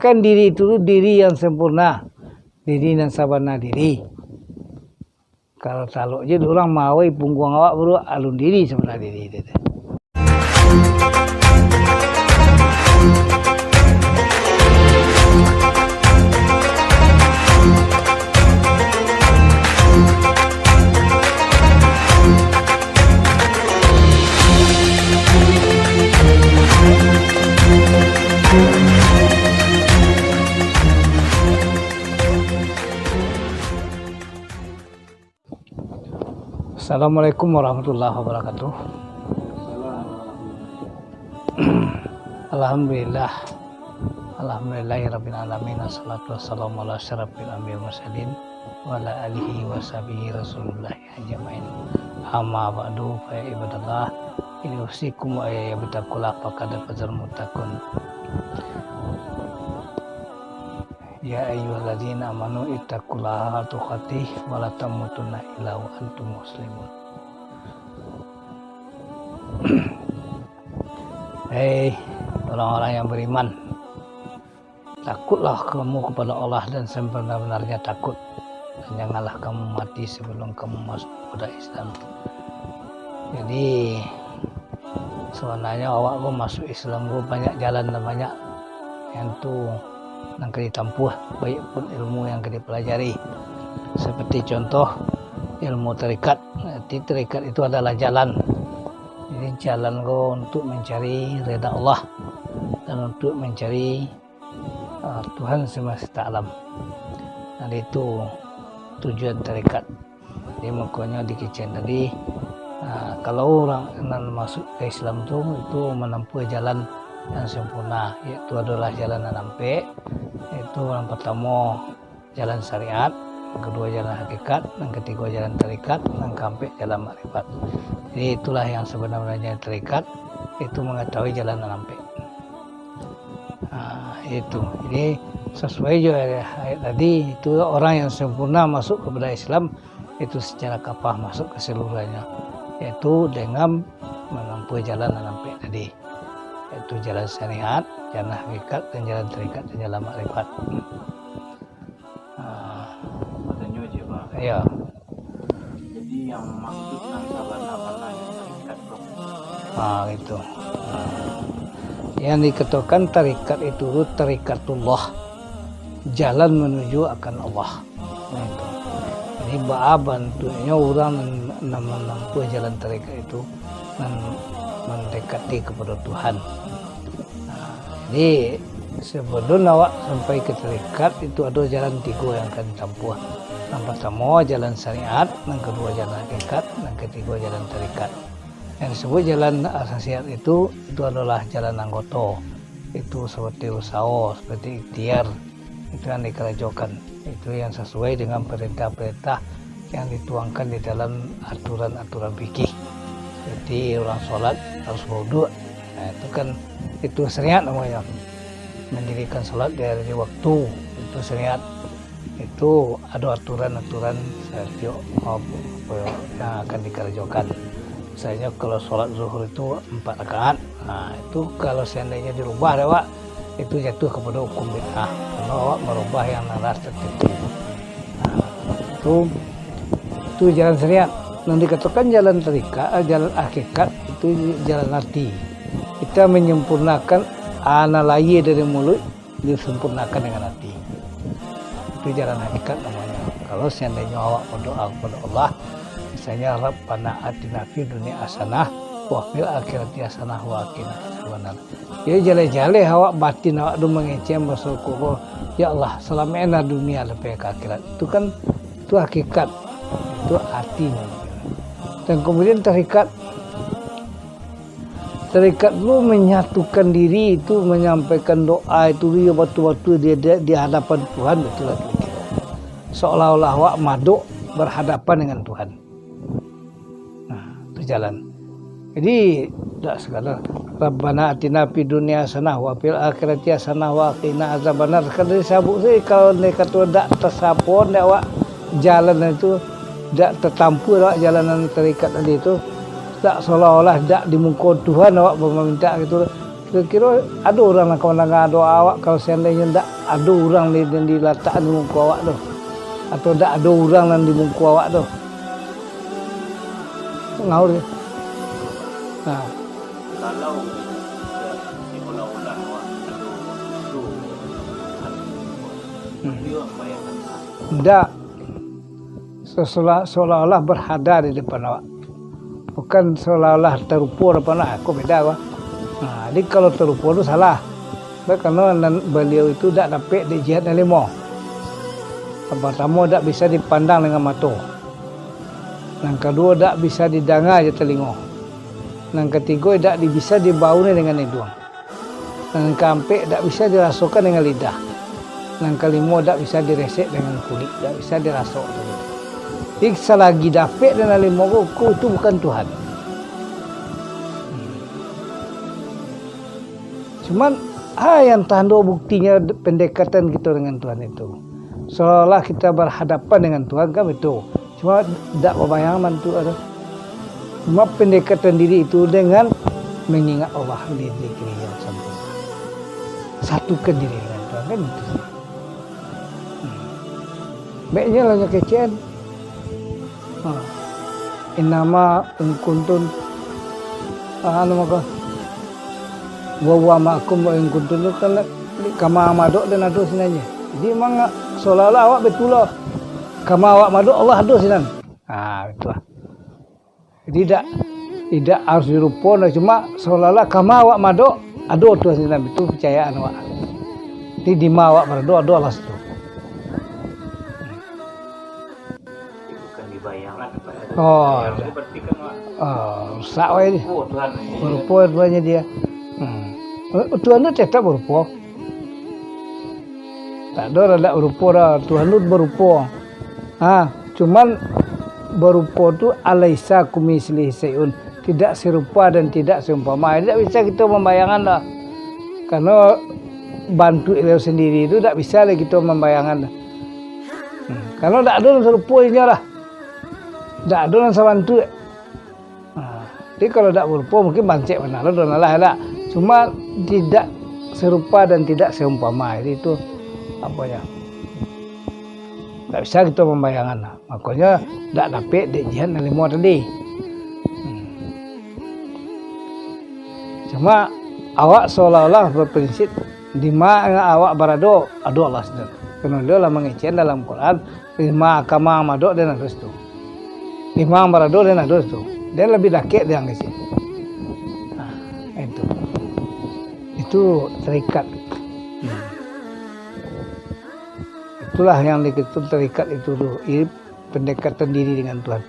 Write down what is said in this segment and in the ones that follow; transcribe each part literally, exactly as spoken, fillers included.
Kan diri tu diri yang sempurna, diri nan sabana diri. Kalau talok je dek urang mawai pungguang awak baru alun diri sabana diri tu. Assalamualaikum warahmatullahi wabarakatuh. Alhamdulillah. Alhamdulillahirabbil alamin. Wassalatu wassalamu ala asyrafil anbiya wal mursalin wa ala alihi wa sahbihi rasulullah ajmain. Amma ba'du, fa ya ibadallah, inni usikum wa iyaya bitaqullah, faqad fazal muttaqun. Ya ayyuhalladzina amanu ittaqullaha haqqa tuqatih wa la tamutunna illa wa antum muslimun. Hei orang-orang yang beriman, takutlah kamu kepada Allah dan sebenar-benarnya takut, dan janganlah kamu mati sebelum kamu masuk kepada Islam. Jadi, sebenarnya awak ko masuk Islam ko banyak jalan dan banyak yang tu nan ka ditampuah, baik pun ilmu yang ka dipelajari. Seperti contoh, ilmu tarekat. Jadi, tarekat itu adalah jalan. Jadi, jalan ko untuk mencari reda Allah dan untuk mencari ah, Tuhan semesta alam. Jadi, itu tujuan tarekat. Jadi, makonyo di kecek tadi, ah, kalau urang nan masuk ka Islam tu, itu manampuah jalan yang sempurna, yaitu adalah jalan nan ampek, yaitu yang pertamo jalan syariat, yang kedua jalan hakikat, yang ketiga jalan tarekat, yang keempat jalan makrifat. Jadi, itulah yang sebenar-benarnya tarekat, itu mengetahui jalan nan ampek. Ah, itu. Jadi, sesuai jo ayat tadi, itu orang yang sempurna masuk kepada Islam, itu secara kafah masuk keseluruhannya, yaitu dengan menempuh jalan nan ampek tadi, yaitu jalan syariat, jalan hakikat, dan jalan tarekat, dan jalan makrifat. Ah. Batanyo je, Pak. Iyo. Jadi, yang maksud nan sabana-bana yang tarekat tu? Ah, gitu. Ah. Yang dikatakan tarekat itu tu tarikatullah, jalan menuju akan Allah. Nah, itu. Jadi, baa bantuaknyo urang nan, nan menempuh jalan tarekat itu, nan mendekati kepada Tuhan. Nah, jadi, sebelum awak sampai ke tarekat, itu ado jalan tigo yang akan ditampuah. Yang pertamo, jalan syariat, yang kedua, jalan hakikat, yang ketiga, jalan tarekat. Yang disebut jalan syariat itu, itu adalah jalan anggoto. Itu seperti usaho, seperti ikhtiar, itu yang dikarajokan. Itu yang sesuai dengan perintah-perintah yang dituangkan di dalam aturan-aturan fikih. Seperti orang sholat harus berwuduk. Nah, itu kan, itu syariat namanya. Mendirikan sholat di hari waktu, itu syariat. Itu ada aturan-aturan setiap, apa, apa yang akan dikarajokan. Misalnya, kalau sholat zuhur itu empat rakaat, nah, itu kalau seandainya dirubah dek awak, itu jatuh kepada hukum bid'ah, karena awak merubah yang naras tertentu. Nah, itu, itu jalan syariat. Yang dikatakan jalan tarikat, eh, jalan hakikat, itu jalan hati. Kita menyempurnakan ana lahir dari mulut, disempurnakan dengan hati. Itu jalan hakikat namanya. Kalau seandainya awak berdoa kepada Allah, misalnya, "Rabbana atina fid dunya hasanah, wa fil akhirati hasanah, wa qina adzabannar." Jadi, jaleh-jaleh awak batin awak tu mangecek baso ko, "Ya Allah, salamaiklah dunia sampai ka akhirat." Itu kan, itu hakikat. Itu hati namanya. Dan kemudian tarekat, tarekat tu menyatukan diri, itu menyampaikan doa itu, iyo, batul-batul di, di, di hadapan Tuhan, batul lah kira-kira. Seolah-olah awak madok berhadapan dengan Tuhan. Nah, itu jalan. Jadi, dak sekadar, "Rabbana atina fid dunya hasanah wa fil akhirati hasanah wa qina adzabannar." Sekadar disebut saja, kalau ndak kato dak tersapon dek awak jalan itu, dak tertampuah awak jalan nan tarekat tadi tu, dak seolah-olah dak di muko Tuhan awak meminta gitu. Kiro-kiro ado urang nan ka mandanga doa awak, kalau seandainyo ndak ado urang di, di, dilatak di muko awak tu, atau ndak ado urang nan di muko awak tu? Ngaur je. Nah. Kalau seolah-olah awak ado dosa, Hmm. Ndak. Seolah, seolah-olah berhada di depan awak. Bukan seolah-olah tarupo depan awak, ko beda ko. Nah, jadi kalau tarupo tu salah. Karano nan, baliau itu dak dapek dek jihad nan limo. Nan partamo, dak bisa dipandang dengan mato. Nan kaduo, dak bisa didanga jo talingo. Nan katigo, dak di-, bisa dibauni dengan iduang. Nan kaampek, dak bisa dirasokan dengan lidah. Nan kalimo, dak bisa diresek dengan kulik, dak bisa dirasok. Jadi, salagi dapek nan limo ko, ko itu bukan Tuhan. Cuman, ha, yang tando buktinya pendekatan kita dengan Tuhan itu. Seolah-olah kita berhadapan dengan Tuhan, kan itu. Cuma dak babayang bantuak tu. Cuma pendekatan diri itu dengan mengingat Allah, di zikir yang sempurna. Satukan diri dengan Tuhan, kan itu. Hmm. Baiknya lah nyo kecekan. Ha. Innama in kuntum, ah, anu mako, wa huwa ma'akum wa in kuntum tu kan, kama madok den ado sinan je. Jadi, memang seolah-olah awak batua lah. Kama awak madok, Allah ado sinan. Ha, itulah. Jadi, dak, tidak harus dirupo, nah, cuma seolah-olah kama awak madok, ado Tuhan sinan, itu kepercayaan awak. Jadi, dima awak barado, ado Allah situ. Bukan dibayangkan, Pak. Oh, Bayang dah. Itu berarti kan, Pak, Oh, rusak wae ni. Oh, Tuhan. Barupo Tuhannya dia. Hmm. Tuhan tu tetap barupo. Tak ada lah tak barupo dah. Tuhan tu barupo. Ha, cuman barupo tu alaisa kamitslihi syai'un. Tidak serupa dan tidak seumpama. Tidak bisa kita membayangkan dah. Karena bantuak dia sendiri tu tak bisa lah kita membayangkan dah. Hmm. Kalau tak ada nan serupa inyo lah. Tak ada nan sabantuak. Ha, jadi kalau dak barupo, mungkin bancek bana lo, don alah, dak. Cuma tidak serupa dan tidak seumpama. Jadi itu, apo yo, dak bisa kito mambayangkan lah. Makonyo dak dapek dek jihad nan limo tadi. Hmm. Cuma awak seolah-olah berprinsip, dima awak barado, ado Allah sinan. Karano Baliau lah mangecekan dalam Quran, Dima kama madok den ado situ. Dima barado den ado situ. Den labiah dakek den ka situ. Nah, itu. Itu tarikat. Hmm. Itulah yang dikito tarikat itu tu. Ini pendekatan diri dengan Tuhan.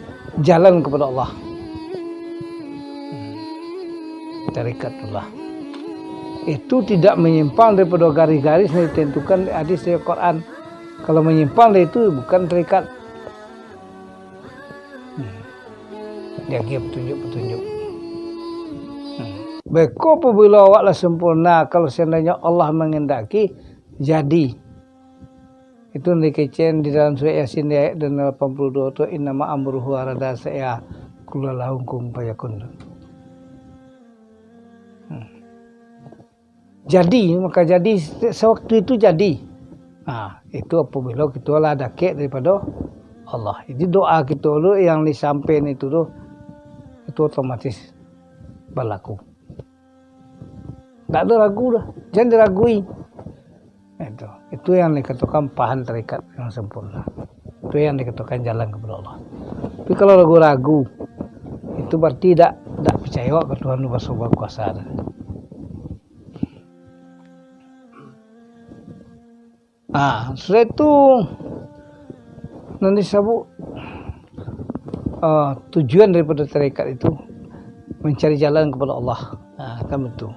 Jalan kepada Allah. Hmm. Tarikat itulah. Itu tidak menyimpang daripada garis-garis yang ditentukan hadis dari Quran. Kalau manyimpang dari itu, bukan tarikat. Hmm. Diagiah patunjuk-patunjuk. Hmm. Beko pabilo awak lah sempurna, kalau seandainyo Allah mangandaki, jadi. Itu nan dikecekan di dalam surat Yasin di ayat dua lapan puluh dua tu, "Innama amruhu arada syai'an an yaqula lahu kun fayakun." Hmm. Jadi, maka jadi, sawaktu itu jadi. Nah, itu apabilo kito lah dakek daripado Allah. Jadi, doa kito tu yang disampaikan itu tu, itu otomatis balaku. Ndak ado ragu dah. Jan diragui. Itu. Itu yang dikatokan pahan tarikat yang sempurna. Itu yang dikatokan jalan kepada Allah. Tapi kalau ragu-ragu, itu berarti dak, dak picayo ka Tuhan tu baso bakuasa tu. Ah, sudah itu, nan disabuik, ah, tujuan daripada tarekat itu mancari jalan kepada Allah. Ah, kan betul.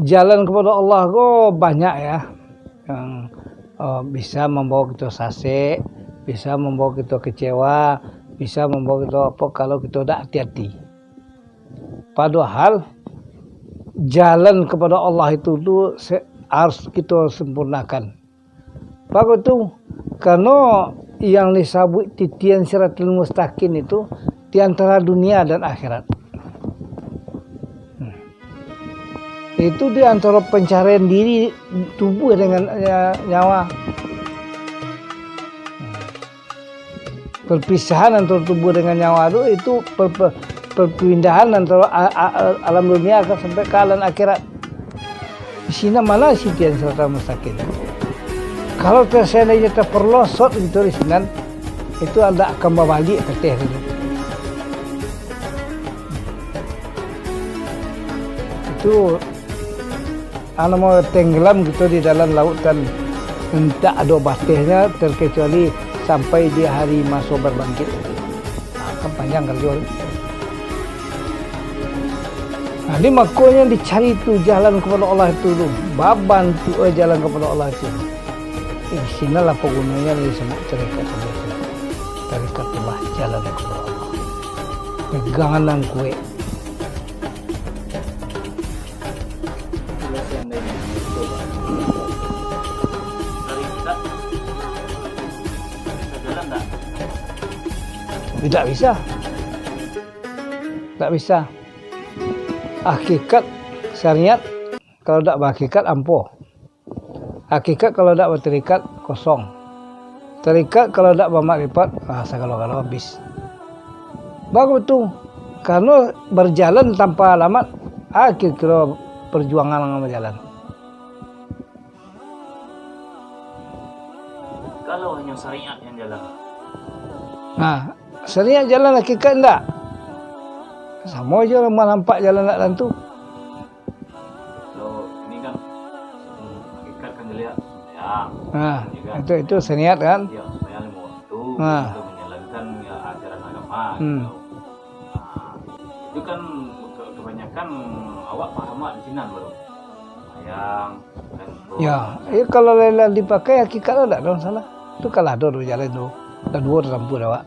Jalan kepada Allah ko banyak ya, yang, ah, bisa mambawa kita sasek, bisa mambawa kita kecewa, bisa mambawa kita apa, kalau kita dak hati-hati. Padahal jalan kepada Allah itu tu se-, harus kita sempurnakan. Bagus tu, karena yang disabuik titian siratul mustaqim itu di antara dunia dan akhirat. Hmm. Itu di antara pencarian diri tubuh dengan, ya, nyawa. Perpisahan antara tubuh dengan nyawa tu, itu per-, per-, perpindahan antara a-, a-, a-, alam dunia ka, sampai ka alam akhirat. Di sinan ma nan sitian sirata mustaqim. Kalau ter-, seandainya terperosot gitu di sinan, itu ndak akan babaliak ka ateh tu. Itu anu, mau tenggelam kito di dalam lautan, indak ado batehnyo, terkecuali sampai di hari maso babangkik. Nah, kan panjang karajo. Nah, di makonyo dicari tu jalan kapado Allah tu, tu. Babantuak jalan kapado Allah tu. Eh, di sinanlah pagunonyo disebut tarekat Allah tu. Tarekatullah, jalan kapado Allah. Pegangan nan kuek. Tidak bisa. Tidak bisa. Hakikat syariat, kalau dak bahakikat, ampo. Hakikat kalau dak batarikat, kosong. Tarikat kalau dak bamakrifat, ah, sagalo-galo abih. Baru tu, karano bajalan tanpa alamat, ah, kiro-kiro perjuangan nan bajalan. Kalau hanyo syariat yang jalan. Nah, syariat jalan, hakikat ndak. Samo jo urang nampak jalan ndak tantu. Kalau ini kan, hmm, hakikat kan dilihat sembahyang. Nah, ya kan? Itu, itu seniat kan? Ya, sembahyang lima waktu, nah, itu menjalankan, ya, ajaran agama, hmm, gitu. Nah, itu kan ke-, kebanyakan awak paham awak di sinan baru. Sembahyang, kan, tuh. Ya, eh, kalau lah, lah dipakai hakikat tu, tak ada masalah. Tu kalah tu, dua jalan tu. Dah dua tarampuh dah, Wak.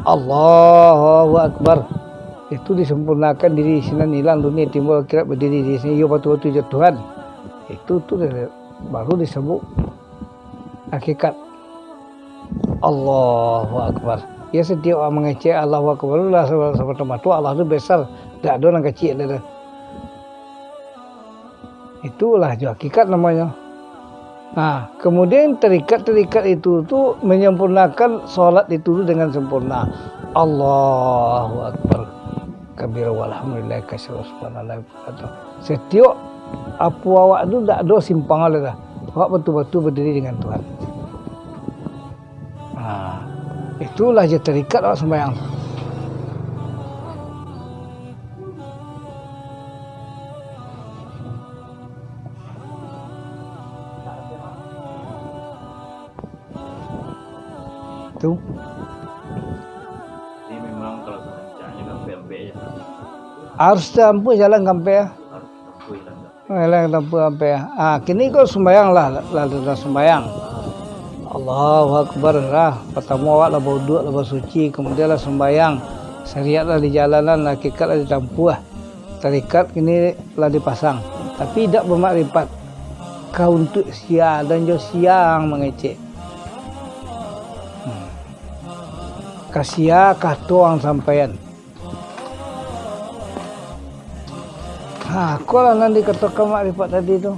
Allahu Akbar. Itu disempurnakan diri sinan, hilang dunia, timbul akhirat, berdiri di sini. Iyo, batul-batul jo Tuhan. Itu tu dah, baru disebut hakikat. Allahu Akbar. Ya, setiap awak mangecek Allahu Akbar tu lah, semata-mata Allah tu besar. Tak ada nan kecil dia tu. Itulah jo hakikat namonyo. Nah, kemudian tarikat-tarikat itu tu menyempurnakan solat itu tu dengan sempurna. Allahu Akbar. Kabira walhamdulillah kasira subhanallah. Setiap apo awak tu dak ado simpang lai dah. Awak batul-batul berdiri dengan Tuhan. Nah, itulah je tarikat awak sembahyang. Tu. Jadi memang kalau sarancaknyo kan ampek-ampek je. Harus taampuah jalan ka ampek. Harus taampuah jalan ka ampek. Jalan ka ampek. Ah, kini ko sumbayang lah, lah, lah, lah sumbayang. Allahu Akbar lah. Pertamo awak lah bauduak, lah basuci, kemudian lah sumbayang. Syariat lah dijalanan, hakikat lah ditampuah. Tarikat kini lah dipasang, tapi indak bamakrifat. Ka untuak sia, dan jo sia ang mangecek. Hmm. Ka sia kato ang sampaian. Ha, ko lah nan dikatokan makrifat tadi tu.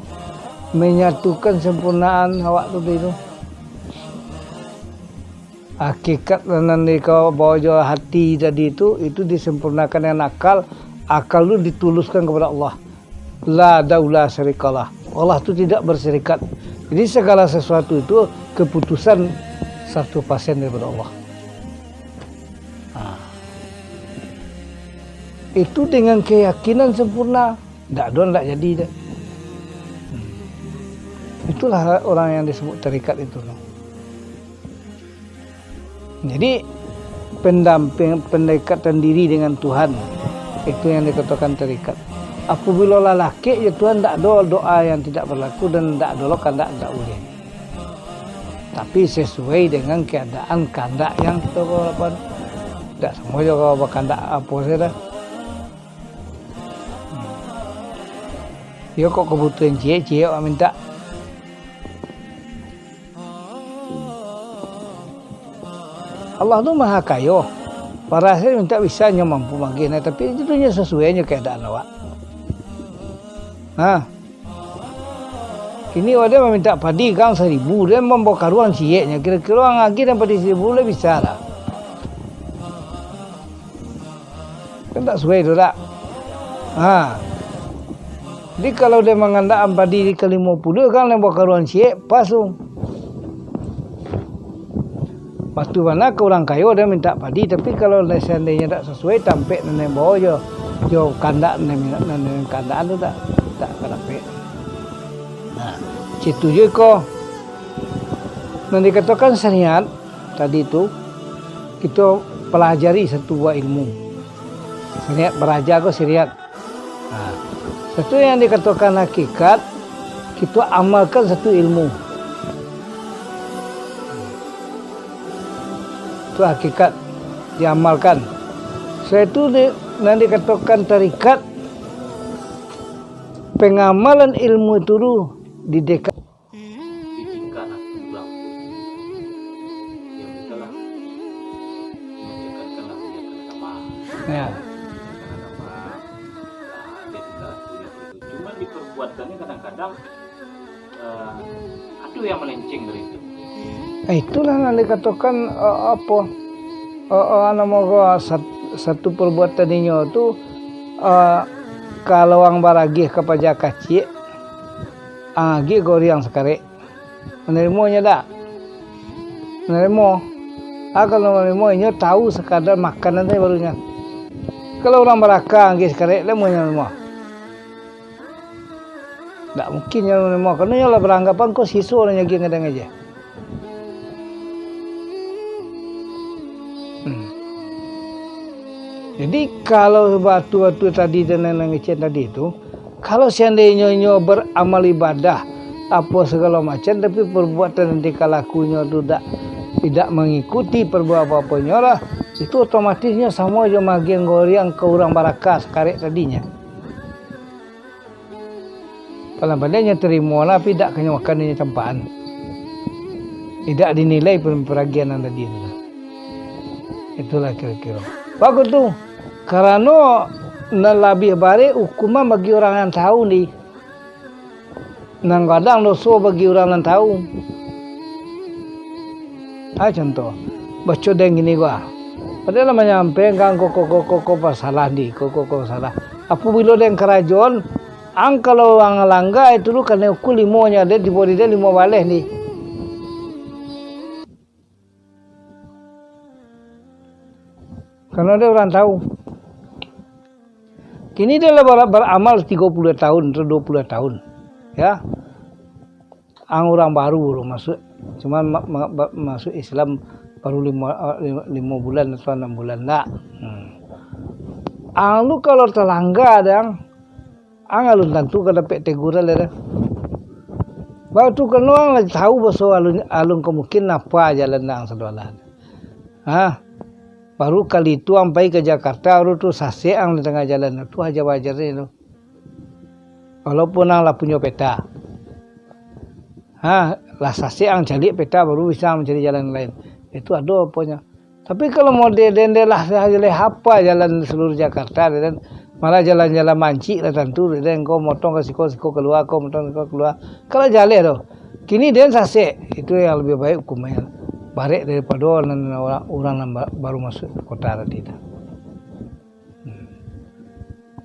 Menyatukan sempurnaan awak tu tadi tu. Hakikat nan dikabao jo hati tadi tu, itu disempurnakan dengan akal. Akal tu dituluskan kepada Allah. La daula syarikalah. Allah tu tidak berserikat. Jadi, segala sesuatu itu keputusan satu persen daripada Allah. Ha. Itu dengan keyakinan sempurna. Ndak ado, ndak jadi dah. Hmm. Itulah orang yang disebut tarikat itu, no. Jadi, pendamping, pendekatan diri dengan Tuhan, itu yang dikatakan tarikat. Apabila lah lakek je Tuhan, ndak ado doa yang tidak berlaku dan ndak ado lo kandak ndak ulih. Tapi sesuai dengan keadaan kandak yang kita harapkan. Ndak samo jo kalau bakandak apo sajo dah. Hmm. Iyo, kok kabutuhan ciek, ciek awak mintak. Allah tu Maha Kayo. Parasai mintak bisa nyo mampu magih, nah, tapi itu nyo sasuai nyo keadaan awak. Ha. Kini wadah mamintak padi kan saribu, den mambawa karuang cieknyo, kiro-kiro ang agiah den padi saribu lai bisa lah. Kan tak suai tu dak? Ha. Jadi kalau den mangandak padi di ka limo puluah kan, den bawa karuang ciek, pas tu. Patuah bana ka urang kayo den mintak padi, tapi kalau seandainyo dak sasuai tampek nan den bawa jo, jo kandak nan, nan den kandak tu, dak, dak ka dapek. Nah, situ jo iko. Nan dikatokan syariat tadi tu, kito pelajari satu buah ilmu. Syariat baraja ko syariat. Nah, satu yang dikatokan hakikat, kito amalkan satu ilmu. Itu hakikat diamalkan. Sudah itu di, nan dikatokan tarikat, pengamalan ilmu itu tu di deka- Izinkanlah pulang. Yang bisalah, menjakankanlah, menjakan agama. Ya. Menjakan agama. Nah, dia tinggal punya itu. Cuma di perbuatannya kadang-kadang, eh, ada yang melenceng dari itu. Eh, itulah nan dikatokan, eh, apo, eh, eh, namo ko, sat-, satu perbuatan inyo tu, eh, kalau ang baragiah ka paja kaciak, ang agiah ka urang sakarek. Manarimonyo dak? Manarimo. Ah, kalau manarimo, inyo tahu sakadar makanan sajo barunyo. Kalau urang baraka agiah sakarek, lai amuah inyo manarimo? Dak mungkin inyo manarimo, karano inyo lah baranggapan ko siso nan nyagiang kadang aja. Hmm. Jadi, kalau batua-batua tadi dan nan ngecen tadi tu, kalau seandainyo inyo baramal ibadah, apo sagalo macam, tapi perbuatan nan tingkah lakunyo tu dak, tidak mangikuti perbuatan apo-aponyo lah, itu otomatis inyo samo jo magiang goriang ka urang baraka sakarek tadinyo. Palang pandai inyo tarimo lah, tapi dak kanyo makan inyo campakan. Indak dinilai per-, paragian nan tadi tu lah. Itulah kiro-kiro. Bagus tu. Karano nan labiah barek hukuman bagi urang nan tahu ni. Nan gadang doso bagi urang nan tahu. Ah, contoh. Baco den kini ko ah. Padahal lah manyampaikan ko, ko, ko, ko, ko pasalah di, ko, ko, ko pasalah. Apabilo den karajoan, ang kalau ang langga itu tu kanai ukua limo nyo, den tibo di den limo baleh ni. Karano den urang tahu. Kini den lah bar-, baramal tigo puluah tahun, atau duo puluah tahun. Ya. Ang urang baru, baru masuak. Cuman ma-, ma-, ba-, masuak Islam baru limo, limo, limo bulan atau anam bulan, dak. Hmm. Ang tu kalau talangga, dang, ang alun tantu ka dapek teguran lai dah. Baa tu, karano ang lah tahu baso alun, alun ka mungkin napa jalan ang sadolah. Ha? Baru kali tu ang pai ka Jakarta, baru tu sasek ang di tangah jalan. Tu aja wajarnyo tu. Walaupun ang lah punyo peta. Ha, lah sasek ang caliak peta, baru bisa ang mancari jalan lain. Itu ado aponyo. Tapi kalau model den, den lah, lah hapa jalan saluruah Jakarta, den, malah jalan-jalan mancik lah tantu, den, ko motong ka siko, siko kalua, ko motong siko kalua. Kalau jaleh tu. Kini den sasek, itu yang labiah baik hukumnyo. Barek daripado nan urang, urang nan ba-, baru masuak kota tadi tu. Hmm.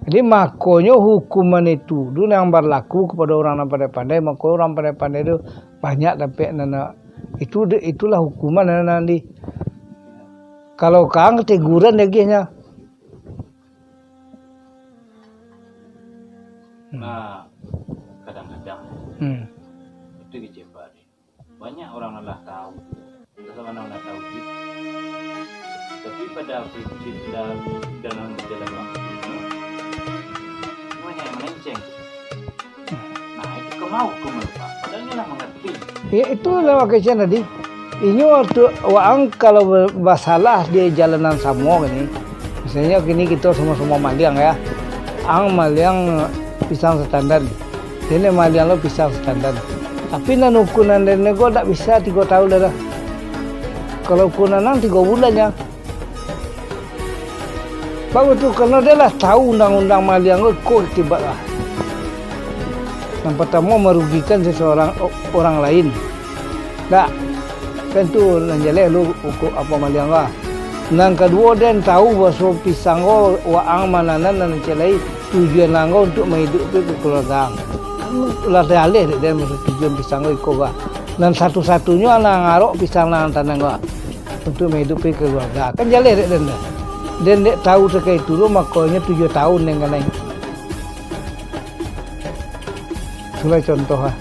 Jadi, makonyo hukuman itu tu nan barlaku kapado urang nan pandai-pandai, mako urang pandai-pandai tu banyak dapek nan, itu, itulah hukuman nan, nan di, kalau ka ang teguran diagiahnyo. Hmm. Nah, kadang-kadang, hmm, itu kecewa. Banyak urang nan lah tahu. Lah sama-sama lah tahu, gitu. Tapi pada prinsip da-, dalam, dalam waktu ini, banyak yang melenceng. Nah, itu kemau, kemau, Pak. Padahal inyo lah mengerti. Ya, itulah wakil tadi. Inyo waktu waang kalau ba-, basalah di jalan nan samo ni, misalnyo kini kito samo-samo maliang, ya. Ang maliang pisang satandan. Dene maliang lo pisang satandan. Tapi nan ukunan dene ko dak bisa tigo taun dah. Kalau ukunan ang tigo bulan nyo. Bagus tu, karano dia lah tahu undang-undang maliang ko, ko akibat lah. Yang pertamo, marugikan seseorang, o-, orang lain. Dak. Kan tu nan jaleh lu ukuk apo maliang lah. Nan kaduo, den tahu baso pisang ko waang mananan nan cek lai tujuan anggo untuk maiduikkan keluarga. Lah jaleh dek den maso tujuan pisang ko iko bah. Nan satu-satunyo nan arok pisang nan tanang ko untuk maiduikkan keluarga. Kan jaleh dek den dah. Den dek tahu takah itu tu, makonyo tujuah tahun den kanai. Itulah contoh lah.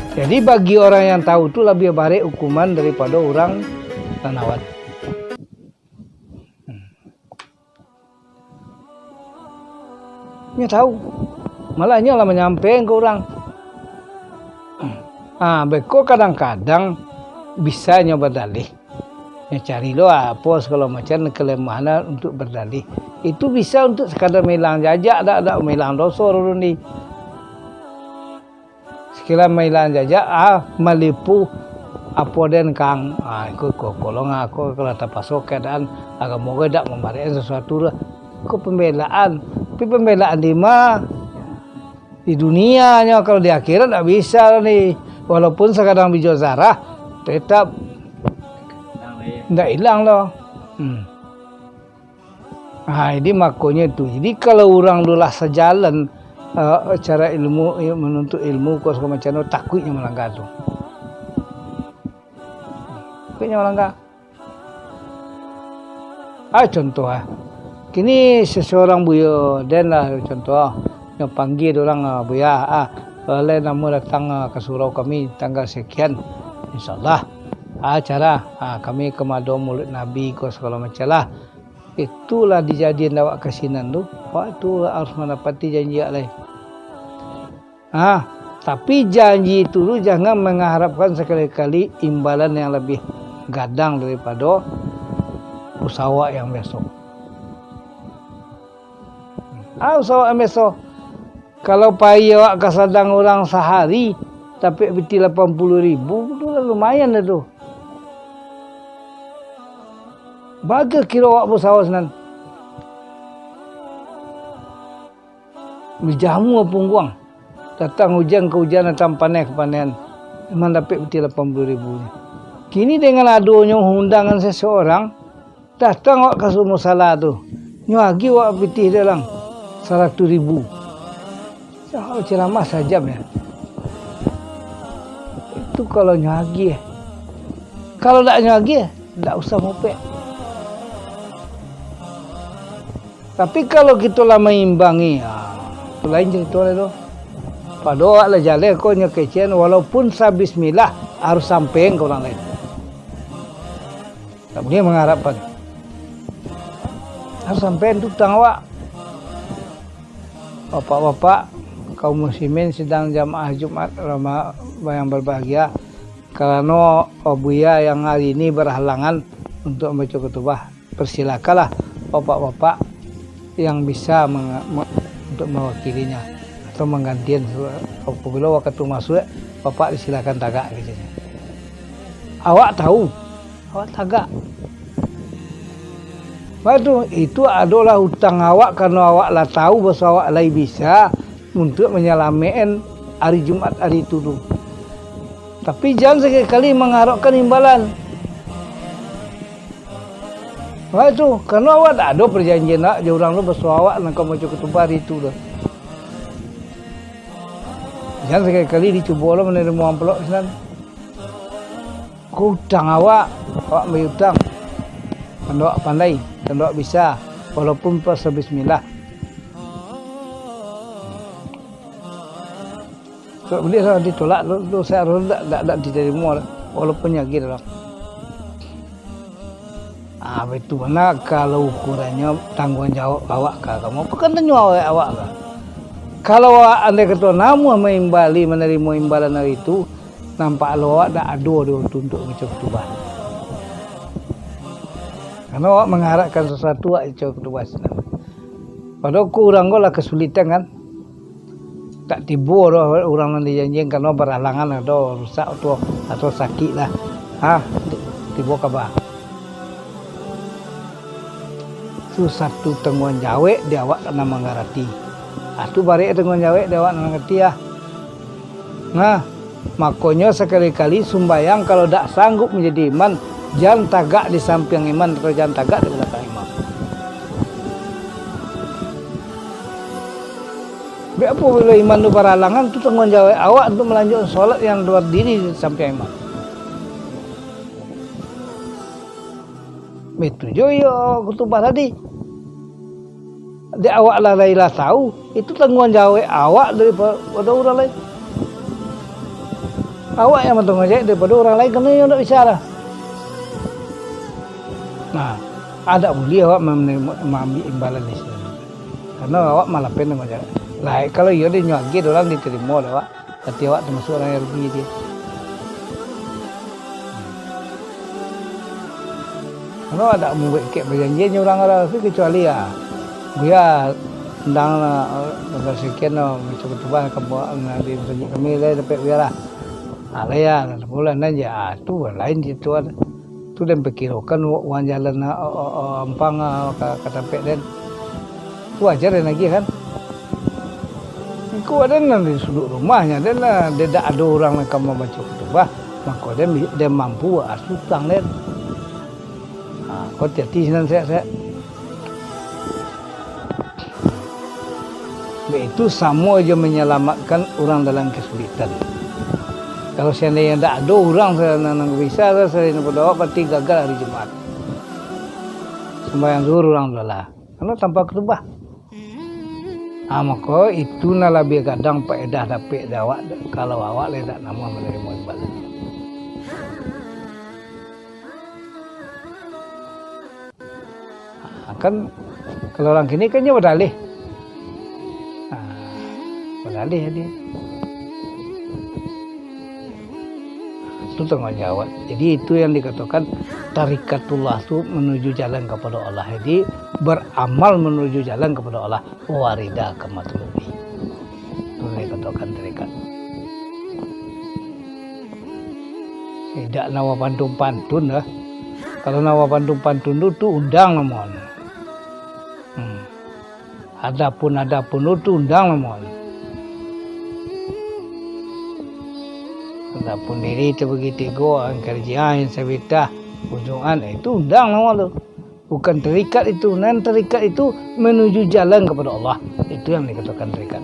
Jadi bagi orang yang tahu tu labiah barek hukuman daripado urang nan awam. Hmm. Nyo tahu. Malah nyo lah manyampaikan ka urang. Ah, beko kadang-kadang bisa nyo badalih. Nyo cari lo apo sagalo macam kalemahan untuak badalih. Itu bisa untuak sakadar mailang jajak, dak, dak mailang doso dulu ni. Sakira mailang jajak, ah, malipuah apo den kang. Ah, iko ko kolong aku kalau tapaso keadaan agamo ko dak mambarek sasuatu lah. Ko pambelaan, tapi pambelaan di ma? Di dunia nyo, kalau di akhirat dak bisa lah ni. Walaupun sakadang bijo zarah, tetap ndak ilang lo. Hmm. Ha, jadi makonyo tu. Jadi kalau urang tu lah sajalan, eh, cara ilmu, eh, manuntut ilmu, ko sagalo macam tu, takuiknyo malanggar tu. Takuiknyo malanggar. Ah, contoh ah. Kini seseorang buya, den lah contoh, nyo panggia urang, ah, buya, ah, lai namo datang, ah, ka surau kami tanggal sekian. InsyaAllah, ah, acara, ah, kami ka mado Maulid Nabi ko sagalo macam lah. Itulah dijadian awak ka sinan tu. Awak tu harus manapati janji awak lai. Ah, tapi janji tu tu jangan mangharapkan sakali-kali imbalan yang labiah gadang daripado usaho awak yang biaso. Ah, usaho awak yang biaso. Kalau pai awak ka sadang urang sahari, dapek pitih lapan puluah ribu, tu lah lumayan dah tu. Bagus kiro awak bausaho sinan. Dijamua pungguang. Datang ujan ka ujan, datang paneh ka paneh. Memang dapek pitih lapan puluah ribu. Kini dengan adonyo undangan seseorang, datang awak ka musala tu. Nyo agiah awak pitih dia lang, saratuih ribu. Awak ceramah sajam ya. Itu kalau nyo agiah. Kalau dak nyo agiah, dak usah mopek. Tapi kalau kito lah maimbangi, ah, tu lain carito lah tu. Pado awak lah jaleh ko nyo kecekan, walaupun sabismillah, harus sampaian ka urang lain. Tak buliah mangharapkan. Harus sampaian tu utang awak. Bapak-bapak, kaum muslimin sidang jamaah Jumat Rama-, yang berbahagia, karano, oh, Buya yang hari ini berhalangan untuk membaca khutbah, persilakanlah bapak-bapak yang bisa menga-, me-, untuk mewakilinya atau menggantian. Apabila waktu masuk, bapak disilakan tagak, katanya. Awak tahu, awak tagak. Baitu, itu adolah utang awak, karano awak lah tahu bahwa awak lai bisa untuak manyalamaikkan ari Jumat ari tu tu. Tapi jan sakali-kali mangharapkan imbalan. Baitu, karano awak dak ado parjanjian nak jo urang tu, bahwa awak nan ka mambaco khutbah ari tu tu. Jan sakali-kali dicubo lo manarimo amplop sinan. Ko utang awak, awak ambiak utang. Tando awak pandai, tando awak bisa, walaupun pas bismillah. Kalau buliah lah ditolak, do-, dosa Allah dak, dak, dak ditarimo lah, walaupun nyo agiah dalam. Ah, baitu bana kalau ukurannyo tangguang jawab awak ka agamo. Bukan tanyo awak, awak ka. Kalau awak andai kato namuah maimbali manarimo imbalan ari tu, nampak lo awak dak ado di waktu untuak baco khutubah. Karano awak mangharapkan sasuatu, awak baco khutubah sinan. Padahal ko urang ko lah kasulitan kan. Tak tibo doh urang nan dijanjian karano baralangan atau rusak tu atau sakik lah. Ha, tibo kaba. Tu satu tangguang jawek di awak nan mangarati. Ah, tu barek tangguang jawek di awak nan mangarati ah. Nah, makonyo sakali-kali sumbayang kalau dak sanggup manjadi imam, jan tagak di sampiang imam atau jan tagak di balakang imam. Biak apo bilo imam tu baralangan, tu tangguang jawek awak untuak malanjuikkan solat yang badiri di sampiang imam. Baitu jo iyo khutubah tadi. Dek awak lalai lah tahu, itu tangguang jawek awak daripado urang lain. Awak yang batangguang jawek daripado urang lain, karano iyo ndak bisa lah. Nah, adak buliah awak ma-, maambiak imbalan di sinan. Karano awak malapehan tangguang jawek. Lah, kalau iyo dek nyo agiah dek urang ditarimo dek awak. Berarti awak tamasuak urang yang rugi, dia. Karano awak dak mambuek ikek bajanjian jo urang tu, kecuali, ah, Buya, undang lah, tanggal sakian lah, baco khutubah ka, di masajik kami, lai dapek Buya lah. Ah, lai lah, lah, sabulan aja. Ah, tu lain cerito. Tu den pikirokan uang jalan, ah, ah, ah, ampang, ah, ka, ka tampek den. Tu wajar den agiah kan. Iko den nan di suduik rumahnyo, den lah, den dak ado urang nan ka mambaco khutubah, mako den, den mampu asuh utang den. Ha, ko hati-hati sinan, sek-sek. Baitu samo jo manyalamaikkan urang dalam kasulitan. Kalau seandainyo ndak ado urang sa-, nan, nan bisa sa-, salain daripada awak, pasti gagal hari Jumaat. Sumbayang zuhur urang tu lah. Karano tanpa khutubah. Ah, mako, itu nan labiah gadang paedah dapek dek awak, kalau awak lai dak namuah manarimo imbalan. Ah, kan, kalau urang kini kan nyo badalih. Ah, badalih dia. Itu tangguang jawab. Jadi, itu yang dikatakan tarikatullah tu manuju jalan kapado Allah. Jadi, baramal manuju jalan kapado Allah. Warida ka matlubi. Itu yang dikatakan tarikat. Indak nawa pantun-pantun dah. Kalau nawa pantun-pantun tu, tu undang namonyo. Hmm. Adapun-adapun tu, tu undang namonyo. Adapun diri tabagi tigo, angkar jiah, yang sabitah, ujuan, eh, itu undang namo tu. Bukan tarikat itu. Nan tarikat itu manuju jalan kapado Allah. Itu yang dikatakan tarikat.